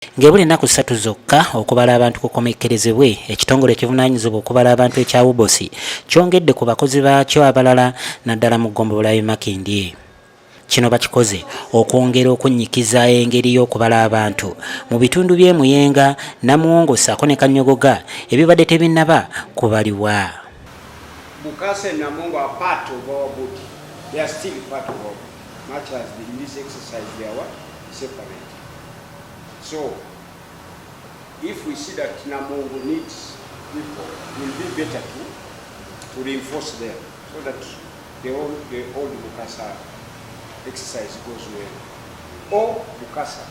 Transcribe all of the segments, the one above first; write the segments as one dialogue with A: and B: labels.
A: Ng'ebula ennaku 3 zokka okubala abantu kukomekkerezebwe, ekitongole ekivunaanyizibwa okubala abantu ekya UBOS kyongedde ku bakozi baakyo abalala naddala mu ggombolola y'e Makindye. Kino bakikoze okwongera okunnyikiza engeri y'okubala abantu mu bitundu by'e Muyenga, Namuwongo ssaako ne Kanyogoga ebibadde tebinnaba kubalibwa.
B: Bukasa and Namuwongo are part of our body. They are still part of our body. Much as in this exercise they are what? Separate. So, if we see that Namuwongo needs people, it will be better to reinforce them so that the old Bukasa exercise goes well. Or Bukasa,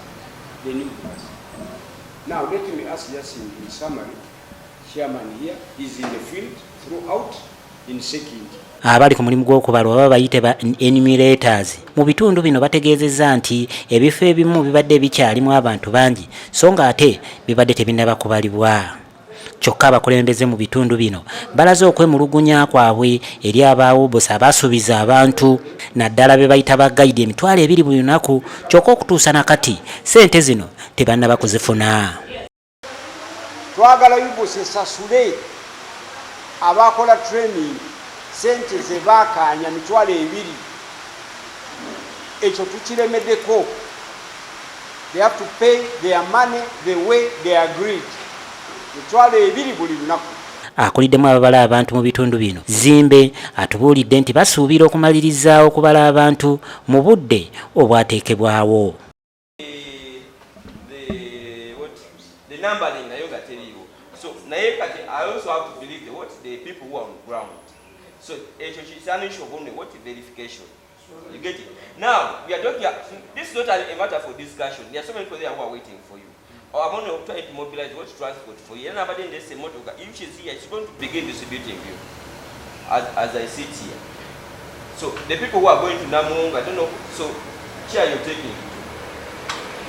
B: the new Bukasa. Now, let me ask just in summary, chairman here is in the field throughout in Sekindi.
A: Abali ku mulimu gw'okubala oba bayite ba enumerators mu bitundu bino bategeezezza nti ebifo ebimu bibadde bikyalimu abantu bangi, so nga ate bibadde tebinnaba kubalibwa. Kyokka abakulembeze mu bitundu bino balaze okwemulugunya kwabwe eri aba UBOS abasuubiza abantu naddala be bayita ba guide 20,000 buli lunaku, kyokka okutuusa nakati ssente zino tebannaba kuzifuna.
B: Twagala UBOS esasule abakola training sente ze baakaanya, 20,000. Ekyo tukiremeddeko. They have to pay their money the way they agreed, 20,000 buli lunaku.
A: Akuliddemu ababala abantu mu bitundu bino, Zimbe, atubuulidde nti basuubira okumaliriza okubala abantu mu budde obwateekebwawo.
C: The what, the numbering nayo nga teriiwo. So naye kati I also have to believe the what, the people who are on ground. So ekyo it's an issue of only what, verification. You get it? Now we are talking, this is not a matter for discussion. There are so many people there who are waiting for you, or I'm only trying to mobilize what, transport for you. Era nabadde ndese emotoka. If she's here, she's going to begin distributing you as I sit here. So the people who are going to Namuwongo, I don't know. So chair, you're taking to,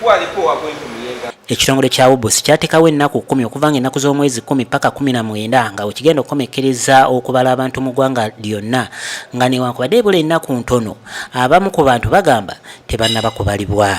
C: who are the people who are going to Muyenga?
A: Ekitongole kya UBOS kyateekawo ennaku 10 okuva nga ennaku z'omwezi 10 paka 19 nga wekigenda okukomekkereza okubala abantu mu ggwanga lyonna, nga newankubadde ebula ennaku ntono, abamu ku bantu bagamba tebannaba kubalibwa.